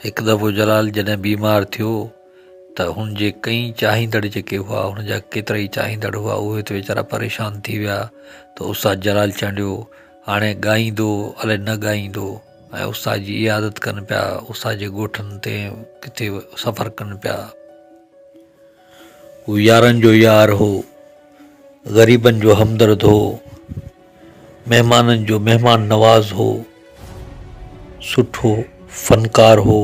هڪ دفعو جلال جڏهن بيمار ٿيو ته هن جي ڪئين چاهيندڙ جيڪي هئا، هن جا ڪيترائي چاهيندڙ هئا، اهي ته ويچارا پريشان ٿي ويا ته استاد جلال چانڊيو هاڻي ڳائيندو الائي نه ڳائيندو ۽ استاد جي عيادت ڪن پيا، استاد جي ڳوٺن تي ڪٿي سفر ڪن پيا. هو يارن جو يار هو، غريبن جو همدرد هو، مهمانن جو مهمان نواز هو، سٺو فنڪار هو،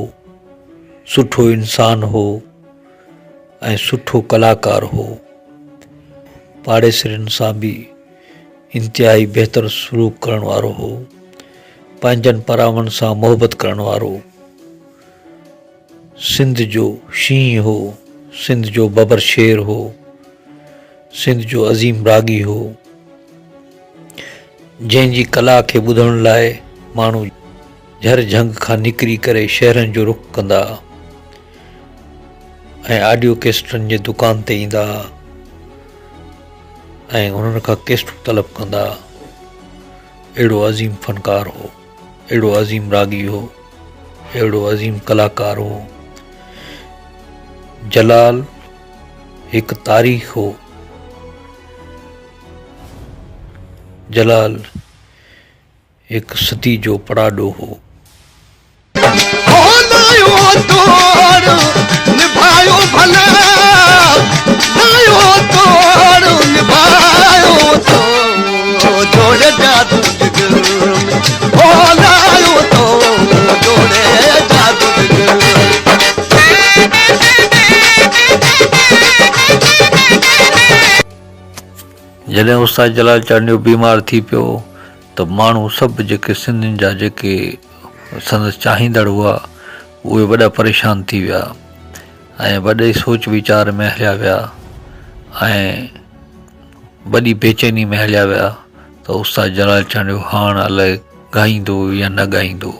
سٺو انسان هو ۽ سٺو ڪلاڪار هو. پاڙيسرين سان به انتهائي بهتر سلوڪ ڪرڻ وارو هو. پنهنجن پراون سان محبت ڪرڻ وارو. سنڌ جو شينهن هو، سنڌ جو ببر شير هو، سنڌ جو عظيم راڳي هو، جنهن جي ڪلا کي ٻڌڻ لاء ماڻهو جهر جهنگ کان نڪري ڪري شهرن جو رخ ڪندا ۽ آڊيو ڪيسٽن جي دڪان تي ايندا ۽ انهن کان ڪيسٽون طلب ڪندا. اهڙو عظيم فنڪار هو. اهڙو عظيم راڳي هو، اهڙو عظيم ڪلاڪار هو. جلال هڪ تاريخ هو. جلال هڪ صدي جو پڙاڏو هو. جڏهن استاد جلال چانڊيو بيمار ٿي پيو ته ماڻهو سڀ جيڪي سنڌين جا جيڪي سندس چاهيندڙ هئا اهي وڏا پريشان ٿي ويا ۽ وڏي سوچ ويچار ۾ هليا ويا ۽ وڏي بيچيني ۾ هليا ويا ته استاد جلال چانڊيو هاڻ الائي ڳائيندو يا نه ڳائيندو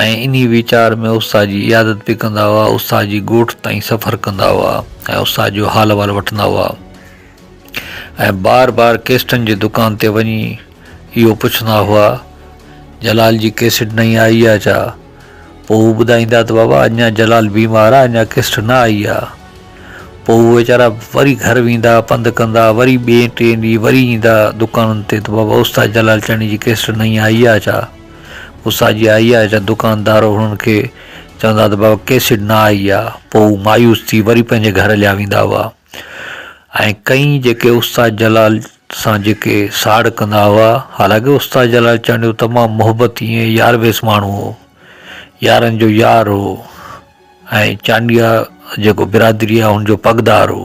۽ انهي ويچار ۾ استاد جي عيادت به ڪندا هئا استاد جي ڳوٺ تائين سفر ڪندا هئا ۽ استاد جو حال احوال وٺندا هئا ۽ بار بار ڪيسٽن جي دڪان تي وڃي اهو پڇندا هئا، جلال جي ڪيسٽ نئين آئي آ ڇا؟ پوء هو ٻڌائيندا ته بابا اڃا جلال بيمار آ اڃا ڪيسٽ نه آئي آ. پوء هو ويچارا وري گهر ويندا پنڌ ڪندا وري ٻئين ٽئين ڏينهن وري ايندا دڪانن تي ته بابا استاد جلال چانڊيي جي ڪيسٽ نئين آئي آ ڇا؟ استاد جي آئي آ ڇا؟ دڪاندار هنن کي چوندا ته بابا ڪيسٽ نه آئي آ. پوء هو مايوس ٿي وري پنهنجي گهر هليا ويندا هئا. ۽ ڪئين جيڪي استاد جلال سان جيڪي ساڙ ڪندا هئا، حالانڪه استاد جلال چانڊيو تمام محبتي ۽ يار ويس ماڻهو هو، يارن جو يار هو ۽ چانڊيا جيڪو برادري آهي ان جو پڳدار هو.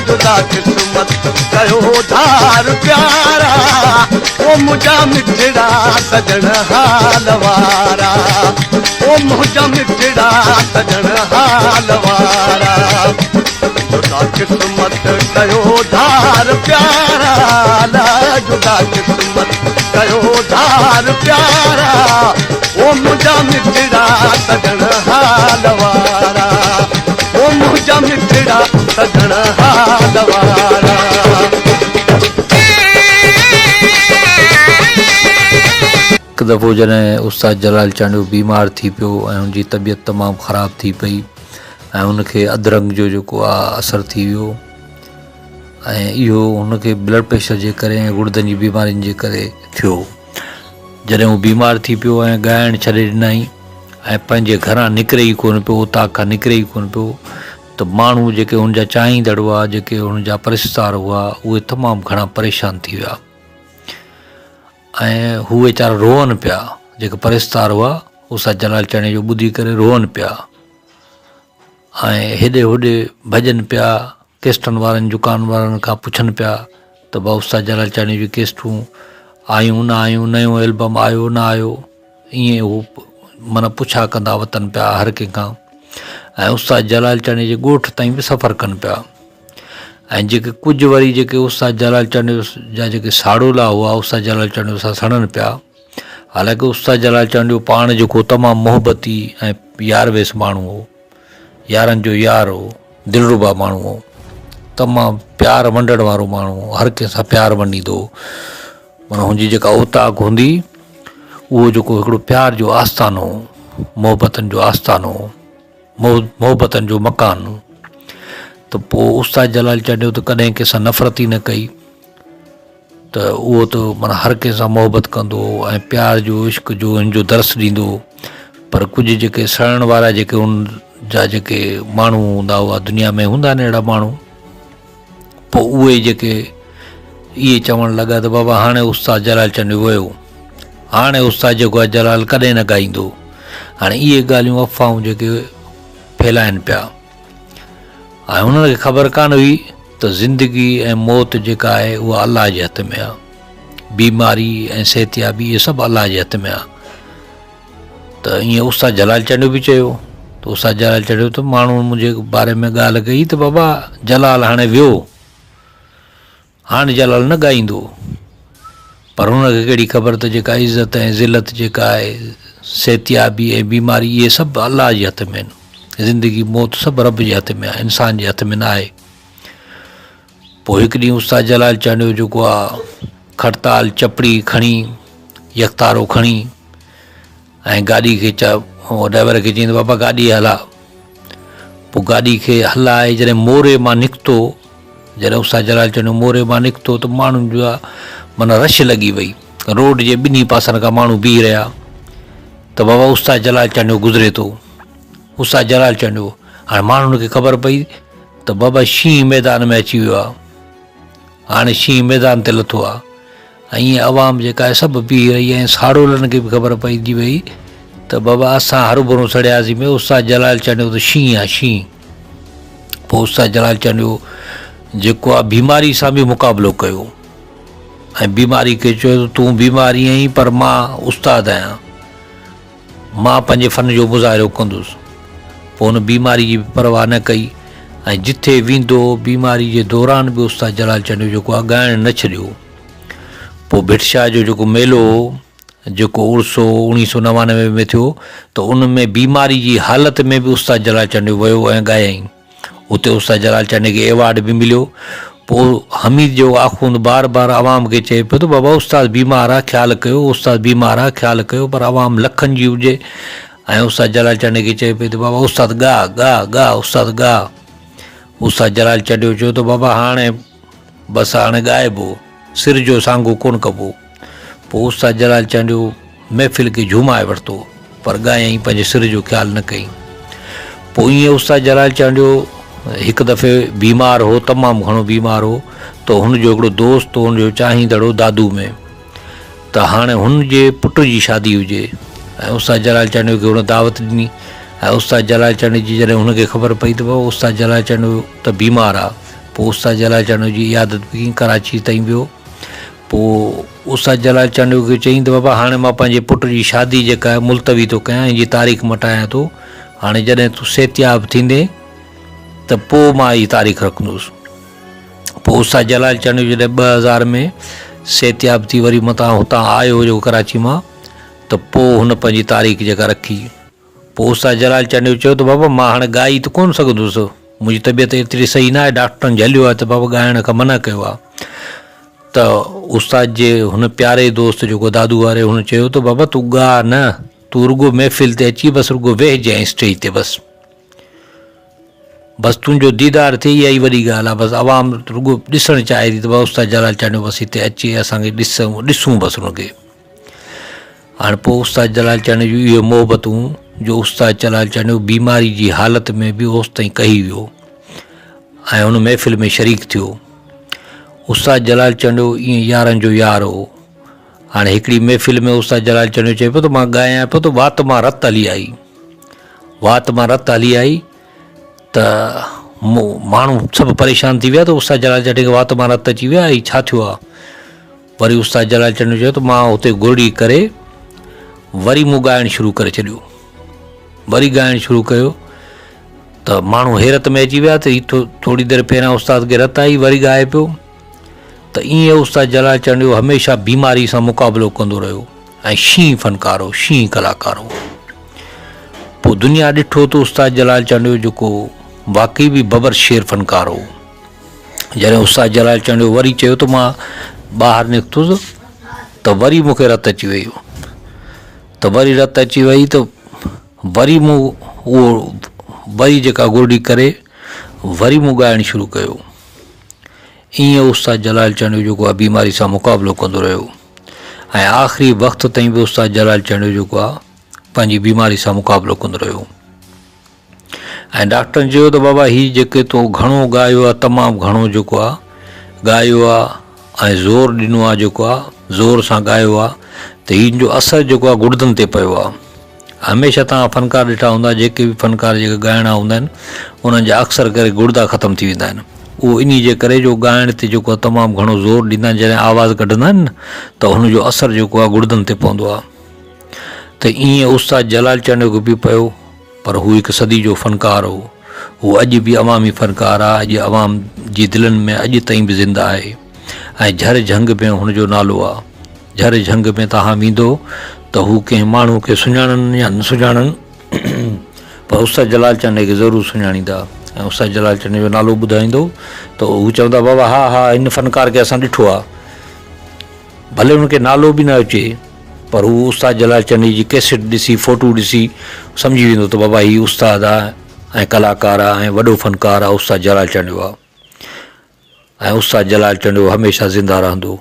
جدا قسمت ڪيو ڌار پيارا او منهنجا مٺڙا سڄڻ حال وارا او منهنجا مٺڙا سڄڻ حال وارا جدا قسمت ڪيو ڌار پيارا لا جدا قسمت ڪيو ڌار پيارا او منهنجا مٺڙا سڄڻ حال وارا او منهنجا مٺڙا سڄڻ حال وارا. هڪ دفعو جڏهن استاد جلال چانڊيو بيمار ٿي پيو ۽ هن جي طبيعت تمام خراب ٿي پئي ۽ هن کي اڌ رنگ جو جيڪو آ اثر ٿي ويو ۽ اهو هن کي بلڊ پريشر جي ڪري ۽ گڙدن جي بيمارين جي ڪري ٿيو جڏهن هو بيمار ٿي پيو ۽ ڳائڻ ڇڏي ڏنائين ۽ پنهنجي گهران نڪري ئي ڪونه پيو اوطاق کان نڪري ئي ڪونه پيو ته ماڻهو جيڪي هن جا چاهيندڙ هئا جيڪي هن جا پرستار هئا اهي تمام گهڻا پريشان ٿي ويا ۽ هو ويچارا روئن پيا، جيڪي پرستار هئا، استاد جلال چانڊيي جو ٻڌي ڪري روئن پيا ۽ هيڏي هوڏي ڀڄن پيا، ڪيسٽن وارن دڪان وارن کان پڇن پيا ته ڀاء استاد جلال چانڊيي جون ڪيسٽون آيون نه آيون، نيون البم آيو نه آيو، ائين هو معنيٰ پڇا ڪندا وتن پيا هر ڪنهن کان ۽ استاد جلال چانڊيي جي ڳوٺ تائين به سفر ڪن پيا. ۽ جيڪي ڪجهه وري جيڪي استاد جلال چانڊيو جا جيڪي ساڙولا هئا استاد جلال چانڊيو سان سڙن پيا حالانڪه استاد جلال چانڊيو پاڻ جيڪو تمام محبتي ۽ يار ويس ماڻهو هو يارن جو يار هو دلربا ماڻهو هو تمام پيار ونڊڻ وارو ماڻهو هو هر ڪنهن سان پيار ونڊيندو هو معنيٰ هن جي جيڪا اوطاق هوندي اهو جيڪو هڪڙو پيار جو آستانو هو. محبتن جو آستانو هو، محبتن جو مڪان هو. ته پوء استاد جلال چانڊيو ته ڪڏهن ڪنهن سان نفرت ئي نه ڪئي ته اهو ته معنيٰ هر ڪنهن سان محبت ڪندو هو ۽ پيار جو عشق جو هن جو درس ڏيندو هو پر ڪجهه جيڪي سڙڻ وارا جيڪي ان جا جيڪي ماڻهو هوندا هئا دنيا ۾ هوندا آهن اهڙا ماڻهو پوء اهي جيڪي اهي چوڻ لڳا ته بابا هاڻي استاد جلال چانڊيو ويو هاڻي استاد جيڪو آهي جلال ڪڏهن نه ڳائيندو هاڻي اهي ڳالهيون افواهون جيڪي ڦهلائن پيا ۽ انهن کي خبر ڪانه هئي ته زندگي ۽ موت جيڪا آهي اها الله جي هٿ ۾ آهي بيماري ۽ صحتيابي اهي سڀ الله جي هٿ ۾ آهي ته ائين استاد جلال چانڊيو به چيو ته استاد جلال چانڊيو ته ماڻهو منهنجي باري ۾ ڳالهه ڪئي ته بابا جلال هاڻي ويو هاڻي جلال نه ڳائيندو پر هن کي ڪهڙي خبر ته جيڪا عزت ۽ ذلت جيڪا آهي صحتيابي ۽ بيماري اهي سڀ الله جي هٿ ۾ آهن زندگي موت سڀ رب جي هٿ ۾ آهي انسان جي هٿ ۾ نه آهي پوء هڪ ڏينهن استاد جلال چانڊيو جيڪو آ کڙتال چپڙي کڻي يڪتارو کڻي ۽ گاڏي کي چا ڊرائيور کي چيائين ته بابا گاڏي هلاء پوء گاڏي کي هلائي جڏهن موري مان نڪتو جڏهن استاد جلال چانڊيو موري مان نڪتو ته ماڻهن جا معنيٰ رش لڳي وئي روڊ جي ٻنهي پاسن کان ماڻهو بيهي رهيا ته بابا استاد جلال چانڊيو گذري ٿو استاد جلال چانڊيو هاڻي ماڻهن کي خبر پئي ته بابا شينهن ميدان ۾ اچي ويو آهي هاڻي شينهن ميدان تي لٿو آهي ۽ ائين عوام جيڪا آهي سڀ بيهي رهي ۽ ساڙولن کي به خبر پئجي وئي ته بابا اسان هروڀرو سڙياسين ۾ استاد جلال چانڊيو ته شينهن آهي شينهن پوء استاد جلال چانڊيو جيڪو آهي بيماري سان به مقابلو ڪيو ۽ بيماري کي چيو ته تون بيماري آهين پر مان استاد آهيان مان پنهنجي فن جو مظاهرو ڪندس. پوء هن بيماري جي به پرواهه نه ڪئي ۽ جٿي ويندو هو بيماري جي دوران به استاد جلال چانڊيو جيڪو آهي ڳائڻ نه ڇڏيو. پوء ڀٽ شاهه جو جيڪو ميلو هو جيڪو عرس هو اوڻيهه سو 99 ۾ ٿيو ته ان ۾ بيماري جي حالت ۾ به استاد جلال چانڊيو ويو ۽ ڳايائين. اتي استاد جلال چانڊيي کي ايوارڊ به مليو. پوء حميد جو آخوند بار بار عوام کي چئي پيو ته بابا استاد بيمار آ خيال ڪيو استاد بيمار آ خيال ڪيو پر عوام لکن جي هجي ۽ استاد جلال چانڊيي کي چئي پئي ته بابا استاد ڳاء ڳاء ڳاء استاد ڳاء استاد جلال چانڊيو چيو ته بابا هاڻي بس هاڻي ڳائبو سر جو سانگو ڪونه ڪبو. پوء استاد جلال چانڊيو محفل کي جهومائي ورتو، پر ڳايائين پنهنجي سر جو خيال نه ڪيائين. پوء ائين استاد جلال چانڊيو هڪ دفعي بيمار هو، تمام گهڻو بيمار هو ته هن جو هڪڙو دوست هو، هن جو چاهيندڙ هو دادو ۾ ته هاڻي هن جي پٽ جي شادي هجي ۽ استاد جلال چانڊيو کي هن دعوت ڏني ۽ استاد جلال چانڊيو جي جڏهن هن کي خبر پئي ته بابا استاد جلال چانڊيو ته بيمار آ، پوء استاد جلال چانڊيو جي عيادت به ڪيائين، ڪراچي تائين ويو. پوء استاد جلال چانڊيو کي چيائين ته بابا هاڻي مان پنهنجي پٽ جي شادي جيڪا آهي ملتوي ٿو ڪيان ۽ جي تاريخ مٽايان ٿو هاڻي جڏهن تون صحتياب ٿيندين ته پوء مان هي تاريخ رکندس. پوء استاد جلال چانڊيو جڏهن 2000 ۾ صحتياب ٿي وري متان هتان آيو جيڪو ڪراچي مان ته پوء هن پنهنجي تاريخ جيڪا رکي. پوء استاد جلال چانڊيو چيو ته بابا مان هاڻي ڳائي ته ڪونه سگهندس منهنجي طبيعت ايتري صحيح نه آهي ڊاڪٽرن جهليو آهي ته بابا ڳائڻ کان منع ڪيو آهي ته استاد جي هن پياري دوست جيڪو دادو واري هن چيو ته بابا تون ڳاء نه تون رڳو محفل تي اچي بس رڳو ويهجانء اسٽيج تي بس بس تنهنجو ديدار ٿئي اها ئي وڏي ڳالهه آهي بس عوام رڳو ڏسڻ چاهي ٿي ته بس استاد جلال چانڊيو بس هتي اچي اسان کي ڏسون بس هن کي هاڻ پوء استاد جلال چانڊيو جون اهي محبتون جو استاد جلال چانڊيو بيماري جي حالت ۾ به اوستائين ڪهي ويو ۽ ان محفل ۾ شريڪ ٿيو. استاد جلال چانڊيو ائين يارن جو يار هو. هاڻي هڪڙي محفل ۾ استاد جلال چانڊيو چئي پيو ته مان ڳايان پيو ته وات مان رت هلي آئي. وات مان رت هلي آئي ته ماڻهو سڀ پريشان ٿي ويا ته استاد جلال چانڊيو کي وات مان رت اچي ويا هي ڇا ٿيو آهي. وري استاد جلال چنڊ چيو ته مان اتي گرڙي ڪري وري مون ڳائڻ شروع ڪري ڇڏيو. وري ڳائڻ شروع ڪيو ته ماڻهو حيرت ۾ اچي ويا ته هي ٿوري دير پهريان استاد کي رت آئي وري ڳائي پيو ته ائين استاد جلال چانڊيو هميشه بيماري سان مقابلو ڪندو رهيو ۽ شينهن فنڪار هو شينهن ڪلاڪار هو. پوء دنيا ڏٺو ته استاد جلال چانڊيو جيڪو واقعي به ببر شير فنڪار هو. جڏهن استاد جلال چانڊيو وري چيو ته مان ٻاهر نڪتس ته وري مون کي رت اچي وئي ته وري رت اچي وئي ته وري مون اهو وري جيڪا گرڙي ڪري وري مون ڳائڻ شروع ڪيو. ائين استاد جلال چانڊيو جيڪو آهي بيماري سان مقابلو ڪندو رهيو ۽ آخري وقت تائين به استاد جلال چانڊيو جيڪو آهي پنهنجي بيماري سان مقابلو ڪندو رهيو ۽ ڊاڪٽرن چيو ته بابا هي جيڪي تو گهڻو ڳايو آهي تمام گهڻو جيڪو آهي ڳايو آهي ۽ زور ڏنو آهي جيڪو آهي زور سان ڳايو آهي ته هن جو اثر جيڪو آهي گڙدن تي پيو آهي هميشه توهان فنڪار ڏٺا هوندا جيڪي به فنڪار جيڪي ڳائڻا هوندا آهن انهن جا اڪثر ڪري گڙدا ختم ٿي ويندا آهن اهو انهي جي ڪري جو ڳائڻ تي جيڪو آهي تمام گهڻو زور ڏيندا آهن جڏهن آواز ڪڍندا آهن ته هن جو اثر جيڪو آهي گڙدن تي پوندو آهي ته ائين استاد جلال چانڊيو کي به پيو پر هو هڪ صدي جو فنڪار هو. هو اڄ به عوامي فنڪار آ، اڄ عوام جي دلن ۾ اڄ تائين به زنده آهي ۽ جھر جھنگ ۾ هن جو نالو آ. جھر جھنگ ۾ توهان ويندو ته هو ڪنهن ماڻهو کي سڃاڻن يا نه سڃاڻن پر استاد جلال چانڊيي کي ضرور سڃاڻيندا ۽ استاد جلال چانڊيي جو نالو ٻڌائيندو ته هو چوندا بابا ها ها هن فنڪار کي اسان ڏٺو آ. ڀلي هن کي نالو به نه اچي پر هو استاد جلال چنڙي جي ڪيسٽ ڏسي فوٽو ڏسي سمجهي ويندو ته بابا هي استاد آ ۽ ڪلاڪار آ ۽ وڏو فنڪار آ استاد جلال چانڊيو آ ۽ استاد جلال چانڊيو هميشه زنده رهندو.